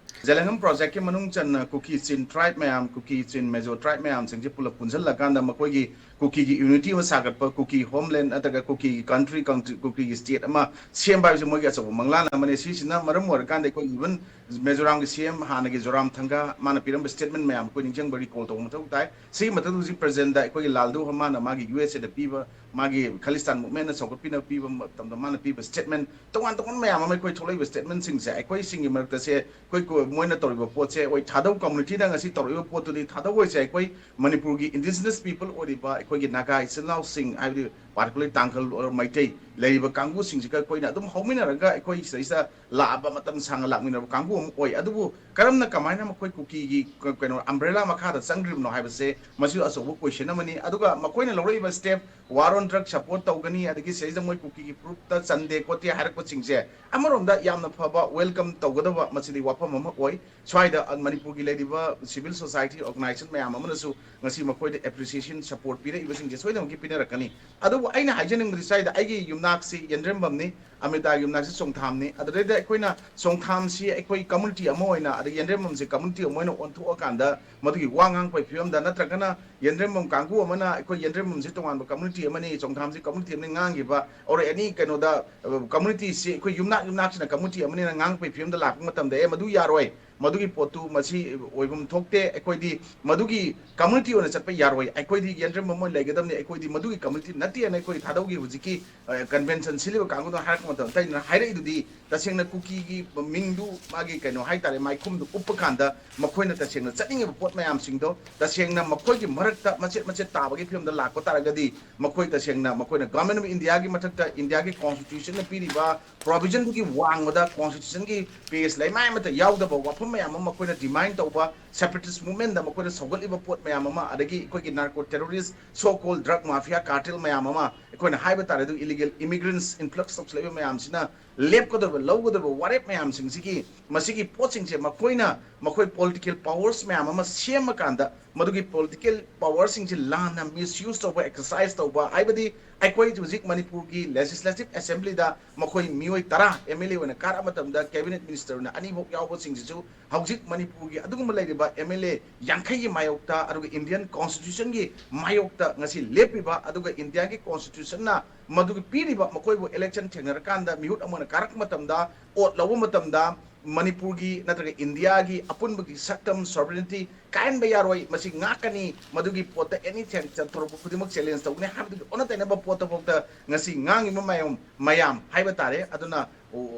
ꯖꯦꯂꯦꯡꯉꯝ ꯄ꯭ꯔꯣꯖꯦꯛꯀꯤ ꯃꯅꯨꯡ ꯆꯟꯅ ꯀꯨꯀꯤ ꯆꯤꯟ ꯇ꯭ꯔꯥꯏꯕ ꯃꯌꯥꯝ, ꯀꯨꯀꯤ ꯆꯤꯟ ꯃꯦꯖꯣ ꯇ꯭ꯔꯥꯏꯕ ꯃꯌꯥꯝꯁꯤꯡꯁꯦ ꯄꯨꯂꯞ ꯄꯨꯟꯁꯤꯜꯂꯀꯥꯟꯗ ꯃꯈꯣꯏꯒꯤ ꯀꯨꯀꯤꯒꯤ ꯌꯨꯅꯤꯇꯤ ꯑꯃ ꯁꯥꯒꯠꯄ, ꯀꯨꯀꯤ ꯍꯣꯝꯂꯦꯟ ꯅꯠꯇ꯭ꯔꯒ ꯀꯨꯀꯤꯒꯤ ꯀꯟꯇ꯭ꯔꯤ, ꯀꯟꯇ꯭ꯔꯤ, ꯀꯨꯀꯤꯒꯤ ꯁ꯭ꯇꯦꯠ ꯑꯃ ꯁꯦꯝꯕ ꯍꯥꯏꯕꯁꯤ ꯃꯣꯏꯒꯤ ꯑꯆꯧꯕ ꯃꯪꯂꯥꯟ ꯑꯃꯅꯤ꯫ ꯁꯤꯁꯤꯅ ꯃꯔꯝ ꯑꯣꯏꯔꯀꯥꯟꯗ ꯑꯩꯈꯣꯏ even ꯃꯤꯖꯣꯔꯥꯝꯒꯤ ꯁꯤ ꯑꯦꯝ ꯍꯥꯟꯅꯒꯤ ꯖꯣꯔꯥꯝ ꯊꯪꯒꯥ ꯃꯥꯅ ꯄꯤꯔꯝꯕ ꯁ꯭ꯇꯦꯠꯃꯦꯟ ꯃꯌꯥꯝ ꯑꯩꯈꯣꯏ ꯅꯤꯡꯁꯤꯡꯕ, ꯔꯤꯀꯣꯜ ꯇꯧꯕ ꯃꯊꯧ ꯇꯥꯏ꯫ ꯁꯤꯒꯤ ꯃꯊꯛꯇ ꯍꯧꯖꯤꯛ ꯄ꯭ꯔꯖꯦꯟꯗ ꯑꯩꯈꯣꯏꯒꯤ ꯂꯥꯜꯗꯨ ꯃꯥꯅ ꯃꯥꯒꯤ ꯌꯨ ꯑꯦꯁ ꯑꯦꯗ ꯄꯤꯕ, ꯃꯥꯒꯤ ꯈꯥꯂꯤꯁꯇꯥꯟ ꯃꯨꯚꯃꯦꯟꯅ ꯆꯥꯎꯈꯠꯄꯤꯅꯕ ꯄꯤꯕ ꯃꯇꯝꯗ ꯃꯥꯅ ꯄꯤꯕ ꯁ꯭ꯇꯦꯠꯃꯦꯟ, ꯇꯣꯉꯥꯟ ꯇꯣꯉꯥꯟꯕ ꯃꯌꯥꯝ ꯑꯃ ꯑꯩꯈꯣꯏ ꯊꯣꯛꯂꯛꯏꯕ ꯁ꯭ꯇꯦꯠꯃꯦꯟꯁꯤꯡꯁꯦ ꯑꯩꯈꯣꯏꯁꯤꯡꯒꯤ ꯃꯔꯛꯇꯁꯦ ꯑꯩꯈꯣꯏ ꯀꯣ-, ꯃꯣꯏꯅ ꯇꯧꯔꯤꯕ ꯄꯣꯠꯁꯦ, ꯑꯩꯈꯣꯏ ꯊꯥꯗꯧ ꯀꯝꯃꯨꯅꯤꯇꯤꯅ ꯉꯁꯤ ꯇꯧꯔꯛꯏꯕ ꯄꯣꯠꯇꯨꯗꯤ ꯊꯥꯗꯧ ꯑꯣꯏꯁꯦ꯫ ꯑꯩꯈꯣꯏ ꯃꯅꯤꯄꯨꯔꯒꯤ ꯏꯟꯗꯤꯖꯤꯅꯁ ꯄꯤꯄꯜ ꯑꯣꯏꯔꯤꯕ ꯑꯩꯈꯣꯏꯒꯤ ꯅꯥꯒꯥ ꯏꯆꯤꯜ ꯏꯅꯥꯎꯁꯤꯡ, ꯍꯥꯏꯕꯗꯤ particularly ꯇꯥꯡꯈꯜ ꯑꯣꯔ ꯃꯩꯇꯩ ꯂꯩꯔꯤꯕ ꯀꯥꯡꯕꯨꯁꯤꯡꯁꯤꯒ ꯑꯩꯈꯣꯏꯅ ꯑꯗꯨꯝ ꯍꯧꯃꯤꯟꯅꯔꯒ ꯑꯩꯈꯣꯏ ꯁꯤꯗꯩꯁꯤꯗ ꯂꯥꯛꯑꯕ ꯃꯇꯝ ꯁꯥꯡꯅ ꯂꯥꯛꯃꯤꯟꯅꯕ ꯀꯥꯡꯕꯨ ꯑꯃ ꯑꯣꯏ꯫ ꯑꯗꯨꯕꯨ ꯀꯔꯝꯅ, ꯀꯃꯥꯏꯅ ꯃꯈꯣꯏ ꯀꯨꯀꯤꯒꯤ ꯀ-, ꯀꯩꯅꯣ, ꯑꯝꯕ꯭ꯔꯦꯂꯥ ꯃꯈꯥꯗ ꯆꯪꯈ꯭ꯔꯤꯕꯅꯣ ꯍꯥꯏꯕꯁꯦ ꯃꯁꯤꯁꯨ ꯑꯆꯧꯕ ꯀꯣꯏꯁꯟ ꯑꯃꯅꯤ꯫ ꯑꯗꯨꯒ ꯃꯈꯣꯏꯅ ꯂꯧꯔꯛꯏꯕ ꯁ꯭ꯇꯦꯞ, ꯋꯥꯔ ꯑꯣꯟ ꯗ꯭ꯔꯒ ꯁꯄꯣꯔꯠ ꯇꯧꯒꯅꯤ, ꯑꯗꯒꯤ ꯁꯤꯗꯩꯁꯤꯗ ꯃꯣꯏ ꯀꯨꯀꯤꯒꯤ ꯐꯨꯔꯨꯞꯇ ꯆꯟꯗꯦ ꯈꯣꯠꯇꯦ ꯍꯥꯏꯔꯛꯄꯁꯤꯡꯁꯦ ꯑꯃꯔꯣꯝꯗ ꯌꯥꯝꯅ ꯐꯕ, ꯋꯦꯜꯀꯝ ꯇꯧꯒꯗꯕ ꯃꯁꯤꯗꯤ ꯋꯥꯐꯝ ꯑꯃ ꯑꯣꯏ꯫ ꯁ꯭ꯋꯥꯏꯗ, ꯑ, ꯃꯅꯤꯄꯨꯔꯒꯤ ꯂꯩꯔꯤꯕ ꯁꯤꯚꯤꯜ ꯁꯣꯁꯥꯏꯇꯤ ꯑꯣꯔꯒꯅꯥꯏꯖꯦꯁꯟ ꯃꯌꯥꯝ ꯑꯃꯅꯁꯨ ꯉꯁꯤ ꯃꯈꯣꯏꯗ ꯑꯦꯄ꯭ꯔꯤꯁꯤꯌꯦꯁꯟ, ꯁꯄꯣꯔꯠ ꯄꯤꯔꯛꯏꯕꯁꯤꯡꯁꯦ ꯁꯣꯏꯗꯅꯃꯛꯀꯤ ꯄꯤꯅꯔꯛꯀꯅꯤ꯫ ꯑꯗꯨꯕꯨ ꯑꯩꯅ ꯍꯥꯏꯖꯅꯤꯡꯕꯗꯤ ꯁ꯭ꯋꯥꯏꯗ ꯑꯩꯒꯤ ꯌꯨꯝꯅꯥꯛꯁꯤ ꯌꯦꯟꯗ꯭ꯔꯦꯝꯕꯝꯅꯤ, ꯑꯃꯤꯇꯥꯒꯤ ꯌꯨꯝꯅꯥꯛꯁꯤ ꯆꯣꯡꯊꯥꯝꯅꯤ꯫ ꯑꯗꯨꯗꯩꯗ ꯑꯩꯈꯣꯏꯅ ꯆꯣꯡꯊꯥꯝꯁꯤ ꯑꯩꯈꯣꯏ ꯀꯝꯃꯨꯅꯤꯇꯤ ꯑꯃ ꯑꯣꯏꯅ, ꯑꯗꯒꯤ ꯌꯦꯟꯗ꯭ꯔꯦꯝꯕꯝꯁꯤ ꯀꯝꯃꯨꯅꯤꯇꯤ ꯑꯃ ꯑꯣꯏꯅ ꯑꯣꯟꯊꯣꯛꯑꯀꯥꯟꯗ ꯃꯗꯨꯒꯤ ꯋꯥ ꯉꯥꯡꯕꯒꯤ ꯐꯤꯕꯝꯗ, ꯅꯠꯇ꯭ꯔꯒꯅ ꯌꯦꯟꯗ꯭ꯔꯦꯝꯕꯝ ꯀꯥꯡꯕꯨ ꯑꯃꯅ ꯑꯩꯈꯣꯏ ꯌꯦꯟꯗ꯭ꯔꯦꯝꯕꯝꯁꯤ ꯇꯣꯉꯥꯟꯕ ꯀꯝꯃꯨꯅꯤꯇꯤ ꯑꯃꯅꯤ, ꯆꯣꯡꯊꯥꯝꯁꯤ ꯀꯝꯃꯨꯅꯤꯇꯤ ꯑꯃꯅꯤ ꯉꯥꯡꯈꯤꯕ, or any ꯀꯩꯅꯣꯗ, ꯑ, ꯀꯝꯃꯨꯅꯤꯇꯤꯁꯤ ꯑꯩꯈꯣꯏ ꯌꯨꯝꯅꯥꯛ ꯌꯨꯝꯅꯥꯛꯁꯤꯅ ꯀꯝꯃꯨꯅꯤꯇꯤ ꯑꯃꯅꯤꯅ ꯉꯥꯡꯕꯒꯤ ꯐꯤꯕꯝꯗ ꯂꯥꯛꯄ ꯃꯇꯝꯗ, ꯑꯦ, ꯃꯗꯨ ꯌꯥꯔꯣꯏ, ꯃꯗꯨꯒꯤ ꯄꯣꯠꯇꯨ ꯃꯁꯤ ꯑꯣꯏꯐꯝ ꯊꯣꯛꯇꯦ, ꯑꯩꯈꯣꯏꯗꯤ ꯃꯗꯨꯒꯤ ꯀꯝꯃꯨꯅꯤꯇꯤ ꯑꯣꯏꯅ ꯆꯠꯄ ꯌꯥꯔꯣꯏ, ꯑꯩꯈꯣꯏꯗꯤ ꯌꯦꯟꯗ꯭ꯔꯦꯝꯕꯝ ꯑꯣꯏꯅ ꯂꯩꯒꯗꯕꯅꯤ, ꯑꯩꯈꯣꯏꯗꯤ ꯃꯗꯨꯒꯤ ꯀꯝꯃꯨꯅꯤꯇꯤ ꯅꯠꯇꯦꯅ ꯑꯩꯈꯣꯏ ꯊꯥꯗꯧꯒꯤ ꯍꯧꯖꯤꯛꯀꯤ, ꯑ, ꯀꯟꯚꯦꯟꯁꯟ ꯁꯤꯜꯂꯤꯕ ꯀꯥꯡꯕꯨꯗꯨꯅ ꯍꯥꯏꯔꯛꯄ ꯃꯇꯝꯗ ꯑꯩꯅ ꯍꯥꯏꯔꯛꯏꯗꯨꯗꯤ ꯇꯁꯦꯡꯅ ꯀꯨꯀꯤꯒꯤ ꯃꯤꯡꯗꯨ, ꯃꯥꯒꯤ ꯀꯩꯅꯣ ꯍꯥꯏꯇꯥꯔꯦ, ꯃꯥꯏꯈꯨꯝꯗꯨ ꯎꯞꯄ ꯀꯥꯟꯗ ꯃꯈꯣꯏꯅ ꯇꯁꯦꯡꯅ ꯆꯠꯅꯤꯡꯉꯤꯕ ꯄꯣꯠ ꯃꯌꯥꯝꯁꯤꯡꯗꯣ ꯇꯁꯦꯡꯅ ꯃꯈꯣꯏꯒꯤ ꯃꯔꯝ ꯃꯔꯛꯇ ꯃꯆꯦꯠ ꯃꯆꯦꯠ ꯇꯥꯕꯒꯤ ꯐꯤꯕꯝꯗ ꯂꯥꯛꯄ ꯇꯥꯔꯒꯗꯤ, ꯃꯈꯣꯏ ꯇꯁꯦꯡꯅ ꯃꯈꯣꯏꯅ Government of India ꯒꯤ ꯃꯊꯛꯇ India ꯒꯤ Constitution ꯅ ꯄꯤꯔꯤꯕ provision ꯗꯨꯒꯤ ꯋꯥꯡꯃꯗ Constitution ꯒꯤ page ꯂꯩꯃꯥꯏ ꯑꯃꯠꯇ ꯌꯥꯎꯗꯕ ꯋꯥꯐꯝ ꯃꯌꯥꯝ ꯑꯃ ꯃꯈꯣꯏꯅ demand ꯇꯧꯕ, separatist movement ꯗ ꯃꯈꯣꯏꯅ ꯁꯧꯒꯠꯂꯤꯕ ꯄꯣꯠ ꯃꯌꯥꯝ ꯑꯃ, ꯑꯗꯒꯤ ꯑꯩꯈꯣꯏꯒꯤ narco terrorist, so called drug mafia cartel ꯃꯌꯥꯝ ꯑꯃ, ꯑꯩꯈꯣꯏꯅ ꯍꯥꯏꯕ ꯇꯥꯔꯦ, ꯑꯗꯨ illegal immigrants influx ꯇꯧꯁꯤꯜꯂꯛꯏꯕ ꯃꯌꯥꯝꯁꯤꯅ ꯂꯦꯞꯀꯗꯧꯔꯤꯕ, ꯂꯧꯒꯗꯧꯔꯤꯕ ꯋꯥꯔꯦꯞ ꯃꯌꯥꯝꯁꯤꯡꯁꯤꯒꯤ, ꯃꯁꯤꯒꯤ ꯄꯣꯠꯁꯤꯡꯁꯦ ꯃꯈꯣꯏꯅ ꯃꯈꯣꯏ political powers ꯃꯌꯥꯝ ꯑꯃ ꯁꯦꯝꯃꯀꯥꯟꯗ, ꯃꯗꯨꯒꯤ political power ꯁꯤꯡꯁꯤ ꯂꯥꯟꯅ misuse ꯇꯧꯕ, exercise ꯇꯧꯕ, ꯍꯥꯏꯕꯗꯤ ꯑꯩꯈꯣꯏ ꯍꯧꯖꯤꯛ ꯃꯅꯤꯄꯨꯔꯒꯤ Legislative Assembly ꯗ ꯃꯈꯣꯏ ꯃꯤꯑꯣꯏ ꯇꯔꯥ M L A ꯑꯣꯏꯅ ꯀꯥꯔꯛꯑ ꯃꯇꯝꯗ, Cabinet Minister ꯅ ꯑꯅꯤ ꯐꯥꯎ ꯌꯥꯎꯕꯁꯤꯡꯁꯤꯁꯨ ꯍꯧꯖꯤꯛ ꯃꯅꯤꯄꯨꯔꯒꯤ ꯑꯗꯨꯒꯨꯝꯕ ꯂꯩꯔꯤꯕ M L A ꯌꯥꯡꯈꯩꯒꯤ ꯃꯥꯌꯣꯛꯇ, ꯑꯗꯨꯒ Indian Constitution ꯒꯤ ꯃꯥꯌꯣꯛꯇ ꯉꯁꯤ ꯂꯦꯞꯄꯤꯕ, ꯑꯗꯨꯒ India ꯒꯤ Constitution ꯅ ꯃꯗꯨꯒꯤ ꯄꯤꯔꯤꯕ, ꯃꯈꯣꯏꯕꯨ election ꯊꯦꯡꯅꯔꯀꯥꯟꯗ ꯃꯤꯍꯨꯠ ꯑꯃ ꯑꯣꯏꯅ ꯀꯥꯔꯛꯄ ꯃꯇꯝꯗ, ꯑꯣꯠ ꯂꯧꯕ ꯃꯇꯝꯗ, ꯃꯅꯤꯄꯨꯔꯒꯤ ꯅꯠꯇ꯭ꯔꯒ India ꯒꯤ ꯑꯄꯨꯟꯕꯒꯤ ꯁꯛꯇꯝ, sovereignty ꯀꯥꯏꯍꯟꯕ ꯌꯥꯔꯣꯏ, ꯃꯁꯤ ꯉꯥꯛꯀꯅꯤ, ꯃꯗꯨꯒꯤ ꯄꯣꯠꯇ any ꯊꯦꯡ ꯆꯠꯊꯣꯔꯛꯄ ꯈꯨꯗꯤꯡꯃꯛ challenge ꯇꯧꯒꯅꯤ ꯍꯥꯏꯕꯗꯨꯒꯤ ꯑꯣꯟꯅ ꯇꯩꯅꯕ ꯄꯣꯠꯇꯐꯥꯎꯗ ꯉꯁꯤ ꯉꯥꯡꯉꯤꯕ ꯃꯌꯥꯝ, ꯃꯌꯥꯝ ꯍꯥꯏꯕ ꯇꯥꯔꯦ꯫ ꯑꯗꯨꯅ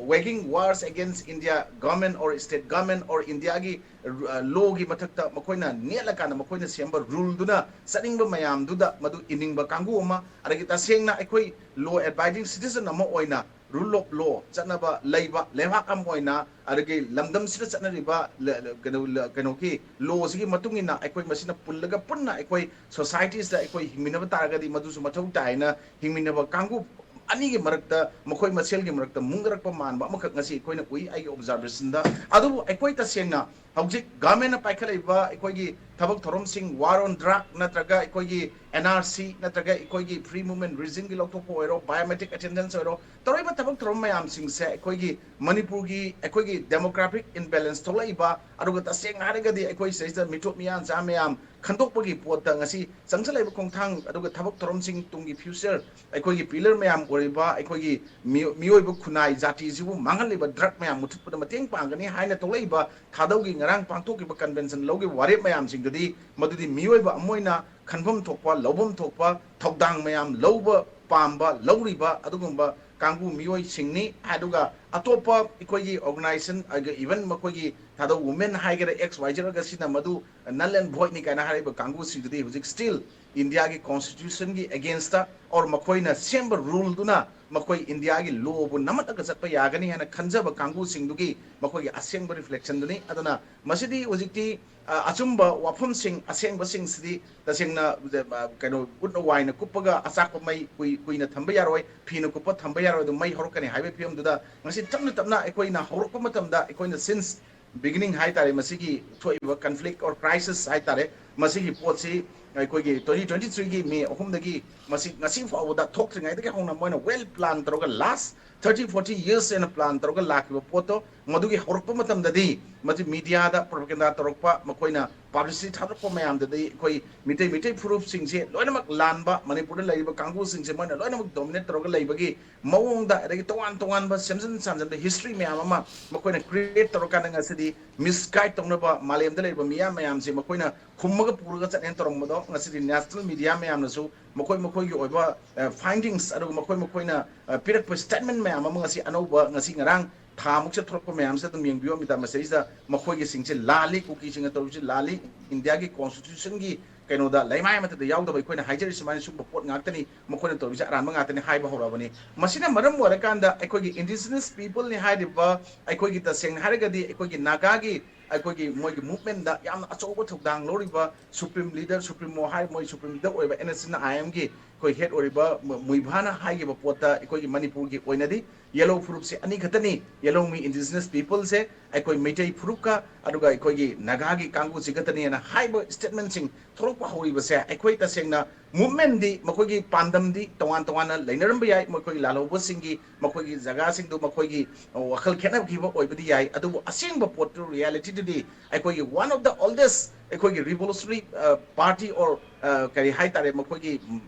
waging wars against India government or state government or India ꯒꯤ, ꯑ, law ꯒꯤ ꯃꯊꯛꯇ ꯃꯈꯣꯏꯅ ꯅꯦꯠꯂꯀꯥꯟꯗ ꯃꯈꯣꯏꯅ ꯁꯦꯝꯕ rule ꯗꯨꯅ ꯆꯠꯅꯤꯡꯕ ꯃꯌꯥꯝꯗꯨꯗ ꯃꯗꯨ ꯏꯅꯤꯡꯕ ꯀꯥꯡꯕꯨ ꯑꯃ, ꯑꯗꯒꯤ ꯇꯁꯦꯡꯅ ꯑꯩꯈꯣꯏ law abiding citizen ꯑꯃ ꯑꯣꯏꯅ rule of law ꯆꯠꯅꯕ ꯂꯩꯕ ꯂꯩꯕꯥꯛ ꯑꯃ ꯑꯣꯏꯅ, ꯑꯗꯒꯤ ꯂꯝꯗꯝꯁꯤꯗ ꯆꯠꯅꯔꯤꯕ ꯂ-, ꯂ-, ꯀꯩꯅꯣ, ꯂ-, ꯀꯩꯅꯣꯒꯤ law ꯁꯤꯒꯤ ꯃꯇꯨꯡ ꯏꯟꯅ ꯑꯩꯈꯣꯏ ꯃꯁꯤꯅ ꯄꯨꯜꯂꯒ ꯄꯨꯟꯅ ꯑꯩꯈꯣꯏ societies ꯇ ꯑꯩꯈꯣꯏ ꯍꯤꯡꯃꯤꯟꯅꯕ ꯇꯥꯔꯒꯗꯤ ꯃꯗꯨꯁꯨ ꯃꯊꯧ ꯇꯥꯏꯅ ꯍꯤꯡꯃꯤꯟꯅꯕ ꯀꯥꯡꯕꯨ ꯑꯅꯤꯒꯤ ꯃꯔꯛꯇ, ꯃꯈꯣꯏ ꯃꯁꯦꯜꯒꯤ ꯃꯔꯛꯇ ꯃꯨꯡꯅꯔꯛꯄ ꯃꯥꯟꯕ ꯑꯃꯈꯛ ꯉꯁꯤ ꯑꯩꯈꯣꯏꯅ ꯎꯏ ꯑꯩꯒꯤ observation ꯗ꯫ ꯑꯗꯨꯕꯨ ꯑꯩꯈꯣꯏ ꯇꯁꯦꯡꯅ ꯍꯧꯖꯤꯛ government ꯅ ꯄꯥꯏꯈꯠꯂꯛꯏꯕ ꯑꯩꯈꯣꯏꯒꯤ ꯊꯕꯛ ꯊꯧꯔꯝꯁꯤꯡ, war on drug ꯅꯠꯇ꯭ꯔꯒ ꯑꯩꯈꯣꯏꯒꯤ N R C ꯅꯠꯇ꯭ꯔꯒ ꯑꯩꯈꯣꯏꯒꯤ free movement regime ꯒꯤ ꯂꯧꯊꯣꯛꯄ ꯑꯣꯏꯔꯣ, biometric attendance ꯑꯣꯏꯔꯣ, ꯇꯧꯔꯛꯏꯕ ꯊꯕꯛ ꯊꯧꯔꯝ ꯃꯌꯥꯝꯁꯤꯡꯁꯦ ꯑꯩꯈꯣꯏꯒꯤ ꯃꯅꯤꯄꯨꯔꯒꯤ ꯑꯩꯈꯣꯏꯒꯤ demographic imbalance ꯊꯣꯛꯂꯛꯏꯕ, ꯑꯗꯨꯒ ꯇꯁꯦꯡꯅ ꯍꯥꯏꯔꯒꯗꯤ ꯑꯩꯈꯣꯏ ꯁꯤꯗꯩꯁꯤꯗ ꯃꯤꯇꯣꯞ ꯃꯤꯌꯥꯟꯆꯥ ꯃꯌꯥꯝ ꯈꯟꯗꯣꯛꯄꯒꯤ ꯄꯣꯠꯇ ꯉꯁꯤ ꯆꯪꯁꯤꯜꯂꯛꯏꯕ ꯈꯣꯡꯊꯥꯡ, ꯑꯗꯨꯒ ꯊꯕꯛ ꯊꯧꯔꯝꯁꯤꯡ, ꯇꯨꯡꯒꯤ future, ꯑꯩꯈꯣꯏꯒꯤ pillar ꯃꯌꯥꯝ ꯑꯣꯏꯔꯤꯕ ꯑꯩꯈꯣꯏꯒꯤ ꯃꯤꯑꯣ-, ꯃꯤꯑꯣꯏꯕ ꯈꯨꯟꯅꯥꯏ ꯖꯥꯇꯤꯁꯤꯕꯨ ꯃꯥꯡꯍꯜꯂꯤꯕ drug ꯃꯌꯥꯝ ꯃꯨꯊꯠꯄꯗ ꯃꯇꯦꯡ ꯄꯥꯡꯒꯅꯤ ꯍꯥꯏꯅ ꯊꯣꯛꯂꯛꯏꯕ ꯊꯥꯗꯧꯒꯤ ꯉꯔꯥꯡ ꯄꯥꯡꯊꯣꯛꯈꯤꯕ convention ꯂꯧꯈꯤꯕ ꯋꯥꯔꯦꯞ ꯃꯌꯥꯝꯁꯤꯡꯗꯨꯗꯤ, ꯃꯗꯨꯗꯤ ꯃꯤꯑꯣꯏꯕ ꯑꯃ ꯑꯣꯏꯅ ꯈꯟꯐꯝ ꯊꯣꯛꯄ, ꯂꯧꯐꯝ ꯊꯣꯛꯄ ꯊꯧꯗꯥꯡ ꯃꯌꯥꯝ ꯂꯧꯕ ꯄꯥꯝꯕ, ꯂꯧꯔꯤꯕ ꯑꯗꯨꯒꯨꯝꯕ ꯀꯥꯡꯕꯨ ꯃꯤꯑꯣꯏꯁꯤꯡꯅꯤ꯫ ꯑꯗꯨꯒ ꯑꯇꯣꯞꯄ ꯑꯩꯈꯣꯏꯒꯤ organization, even ꯃꯈꯣꯏꯒꯤ ꯊꯥꯗꯧ women ꯍꯥꯏꯒꯦꯔꯥ, X Y Z ꯑꯣꯏꯔꯒ ꯁꯤꯅ ꯃꯗꯨ null and voidꯅꯤ ꯀꯥꯏꯅ ꯍꯥꯏꯔꯤꯕ ꯀꯥꯡꯕꯨꯁꯤꯡꯗꯨꯗꯤ ꯍꯧꯖꯤꯛ still Indiaꯒꯤ constitutionꯒꯤ againstꯇ, or ꯃꯈꯣꯏꯅ ꯁꯦꯝꯕ ruleꯗꯨꯅ ꯃꯈꯣꯏ Indiaꯒꯤ lawꯕꯨ ꯅꯝꯃꯠꯂꯒ ꯆꯠꯄ ꯌꯥꯒꯅꯤ ꯍꯥꯏꯅ ꯈꯟꯖꯕ ꯀꯥꯡꯕꯨꯁꯤꯡꯗꯨꯒꯤ ꯃꯈꯣꯏꯒꯤ ꯑꯁꯦꯡꯕ reflectionꯗꯨꯅꯤ꯫ ꯑꯗꯨꯅ ꯃꯁꯤꯗꯤ ꯍꯧꯖꯤꯛꯇꯤ, ꯑ, ꯑꯆꯨꯝꯕ ꯋꯥꯐꯝꯁꯤꯡ, ꯑꯁꯦꯡꯕꯁꯤꯡꯁꯤꯗꯤ ꯇꯁꯦꯡꯅ, ꯑ, ꯀꯩꯅꯣ, ꯎꯠꯅ ꯋꯥꯏꯅ ꯀꯨꯞꯄꯒ ꯑꯆꯥꯛꯄ ꯃꯩ ꯀꯨꯏ-, ꯀꯨꯏꯅ ꯊꯝꯕ ꯌꯥꯔꯣꯏ, ꯐꯤꯅ ꯀꯨꯞꯄ ꯊꯝꯕ ꯌꯥꯔꯣꯏ, ꯑꯗꯨ ꯃꯩ ꯍꯧꯔꯛꯀꯅꯤ ꯍꯥꯏꯕꯒꯤ ꯐꯤꯕꯝꯗꯨꯗ ꯉꯁꯤ ꯇꯞꯅ ꯇꯞꯅ ꯑꯩꯈꯣꯏꯅ ꯍꯧꯔꯛꯄ ꯃꯇꯝꯗ, ꯑꯩꯈꯣꯏꯅ since beginning ꯍꯥꯏꯇꯥꯔꯦ, ꯃꯁꯤꯒꯤ ꯊꯣꯛꯏꯕ conflict or crisis ꯍꯥꯏꯇꯥꯔꯦ, ꯃꯁꯤꯒꯤ ꯄꯣꯠꯁꯤ ꯑꯩꯈꯣꯏꯒꯤ twenty twenty threeꯒꯤ May ꯑꯍꯨꯝꯗꯒꯤ ꯃꯁꯤ ꯉꯁꯤ ꯐꯥꯎꯕꯗ ꯊꯣꯛꯇ꯭ꯔꯤꯉꯩꯗꯒꯤ ꯍꯧꯅ ꯃꯣꯏꯅ well plan ꯇꯧꯔꯒ last thirty forty years ꯍꯦꯟꯅ plan ꯇꯧꯔꯒ ꯂꯥꯛꯈꯤꯕ ꯄꯣꯠꯇꯣ, ꯃꯗꯨꯒꯤ ꯍꯧꯔꯛꯄ ꯃꯇꯝꯗꯗꯤ ꯃꯁꯤ mediaꯗ propaganda ꯇꯧꯔꯛꯄ, ꯃꯈꯣꯏꯅ publicity ꯊꯥꯗꯣꯔꯛꯄ ꯃꯌꯥꯝꯗꯗꯤ ꯑꯩꯈꯣꯏ ꯃꯤꯇꯩ, ꯃꯤꯇꯩ ꯐꯨꯔꯨꯞꯁꯤꯡꯁꯦ ꯂꯣꯏꯅꯃꯛ ꯂꯥꯟꯕ, ꯃꯅꯤꯄꯨꯔꯗ ꯂꯩꯔꯤꯕ ꯀꯥꯡꯕꯨꯁꯤꯡꯁꯦ ꯃꯣꯏꯅ ꯂꯣꯏꯅꯃꯛ dominate ꯇꯧꯔꯒ ꯂꯩꯕꯒꯤ ꯃꯑꯣꯡꯗ, ꯑꯗꯒꯤ ꯇꯣꯉꯥꯟ ꯇꯣꯉꯥꯟꯕ ꯁꯦꯝꯖꯤꯟ ꯁꯥꯖꯤꯟꯕ history ꯃꯌꯥꯝ ꯑꯃ ꯃꯈꯣꯏꯅ create ꯇꯧꯔꯀꯥꯟꯗ ꯉꯁꯤꯗꯤ misguide ꯇꯧꯅꯕ, ꯃꯥꯂꯦꯝꯗ ꯂꯩꯔꯤꯕ ꯃꯤꯌꯥꯝ ꯃꯌꯥꯝꯁꯦ ꯃꯈꯣꯏꯅ ꯈꯨꯝꯃꯒ ꯄꯨꯔꯒ ꯆꯠꯅꯦꯅ ꯇꯧꯔꯝꯕꯗꯣ ꯉꯁꯤꯗꯤ national media ꯃꯌꯥꯝꯅꯁꯨ ꯃꯈꯣꯏ ꯃꯈꯣꯏꯒꯤ ꯑꯣꯏꯕ, ꯑ, findings, ꯑꯗꯨꯒ ꯃꯈꯣꯏ ꯃꯈꯣꯏꯅ, ꯑ, ꯄꯤꯔꯛꯄ statement ꯃꯌꯥꯝ ꯑꯃ ꯉꯁꯤ ꯑꯅꯧꯕ, ꯉꯁꯤ ꯉꯔꯥꯡ ꯊꯥꯃꯨꯛ ꯆꯠꯊꯣꯔꯛꯄ ꯃꯌꯥꯝꯁꯦ ꯑꯗꯨꯝ ꯌꯦꯡꯕꯤꯌꯣ꯫ ꯑꯃꯤꯇꯥ ꯃꯁꯤꯗꯩꯁꯤꯗ ꯃꯈꯣꯏꯒꯤꯁꯤꯡꯁꯦ ꯂꯥꯜꯂꯤ, ꯀꯨꯀꯤꯁꯤꯡꯅ ꯇꯧꯔꯤꯁꯤ ꯂꯥꯜꯂꯤ, ꯏꯟꯗꯤꯌꯥꯒꯤ constitutionꯒꯤ ꯀꯩꯅꯣꯗ ꯂꯩꯃꯥꯏ ꯑꯃꯠꯇꯗ ꯌꯥꯎꯗꯕ ꯑꯩꯈꯣꯏꯅ ꯍꯥꯏꯖꯔꯤꯁꯤ ꯁꯨꯃꯥꯏꯅ ꯁꯨꯝꯕ ꯄꯣꯠ ꯉꯥꯛꯇꯅꯤ, ꯃꯈꯣꯏꯅ ꯇꯧꯔꯤꯁꯦ ꯑꯔꯥꯟꯕ ꯉꯥꯛꯇꯅꯤ ꯍꯥꯏꯕ ꯍꯧꯔꯛꯑꯕꯅꯤ꯫ ꯃꯁꯤꯅ ꯃꯔꯝ ꯑꯣꯏꯔꯀꯥꯟꯗ ꯑꯩꯈꯣꯏꯒꯤ indigenous peopleꯅꯤ ꯍꯥꯏꯔꯤꯕ, ꯑꯩꯈꯣꯏꯒꯤ ꯇꯁꯦꯡꯅ ꯍꯥꯏꯔꯒꯗꯤ ꯑꯩꯈꯣꯏꯒꯤ ꯅꯥꯒꯥꯒꯤ ꯑꯩꯈꯣꯏꯒꯤ ꯃꯣꯏꯒꯤ movementꯗ ꯌꯥꯝꯅ ꯑꯆꯧꯕ ꯊꯧꯗꯥꯡ ꯂꯧꯔꯤꯕ supreme leader, supremo ꯍꯥꯏ, ꯃꯣꯏ supreme leader ꯑꯣꯏꯕ NSCN-IMꯒꯤ ꯑꯩꯈꯣꯏ head ꯑꯣꯏꯔꯤꯕ ꯃꯨ-, ꯃꯨꯏꯚꯥꯅ ꯍꯥꯏꯈꯤꯕ ꯄꯣꯠꯇ ꯑꯩꯈꯣꯏꯒꯤ ꯃꯅꯤꯄꯨꯔꯒꯤ ꯑꯣꯏꯅꯗꯤ ꯌꯦꯂꯧ ꯐꯨꯔꯨꯞꯁꯦ ꯑꯅꯤ ꯈꯛꯇꯅꯤ, ꯌꯦꯂꯧꯃꯤ indigenous peopleꯁꯦ, ꯑꯩꯈꯣꯏ ꯃꯩꯇꯩ ꯐꯨꯔꯨꯞꯀ ꯑꯗꯨꯒ ꯑꯩꯈꯣꯏꯒꯤ ꯅꯥꯒꯥꯒꯤ ꯀꯥꯡꯕꯨꯁꯤ ꯈꯛꯇꯅꯦꯅ ꯍꯥꯏꯕ statementꯁꯤꯡ ꯊꯣꯛꯂꯛꯄ ꯍꯧꯔꯤꯕꯁꯦ, ꯑꯩꯈꯣꯏ ꯇꯁꯦꯡꯅ movementꯗꯤ ꯃꯈꯣꯏꯒꯤ ꯄꯥꯟꯗꯝꯗꯤ ꯇꯣꯉꯥꯟ ꯇꯣꯉꯥꯟꯅ ꯂꯩꯅꯔꯝꯕ ꯌꯥꯏ, ꯃꯈꯣꯏꯒꯤ ꯂꯥꯜꯍꯧꯕꯁꯤꯡꯒꯤ ꯃꯈꯣꯏꯒꯤ ꯖꯒꯥꯁꯤꯡꯗꯨ ꯃꯈꯣꯏꯒꯤ, ꯑ, ꯋꯥꯈꯜ ꯈꯦꯠꯅꯈꯤꯕ ꯑꯣꯏꯕꯗꯤ ꯌꯥꯏ, ꯑꯗꯨꯕꯨ ꯑꯁꯦꯡꯕ ꯄꯣꯠꯇꯨ, realityꯗꯨꯗꯤ ꯑꯩꯈꯣꯏꯒꯤ one of the oldest ꯑꯩꯈꯣꯏꯒꯤ revolutionary, ꯑ, party or, ꯑ, ꯀꯔꯤ ꯍꯥꯏꯇꯥꯔꯦ, ꯃꯈꯣꯏꯒꯤ, ꯎꯝ,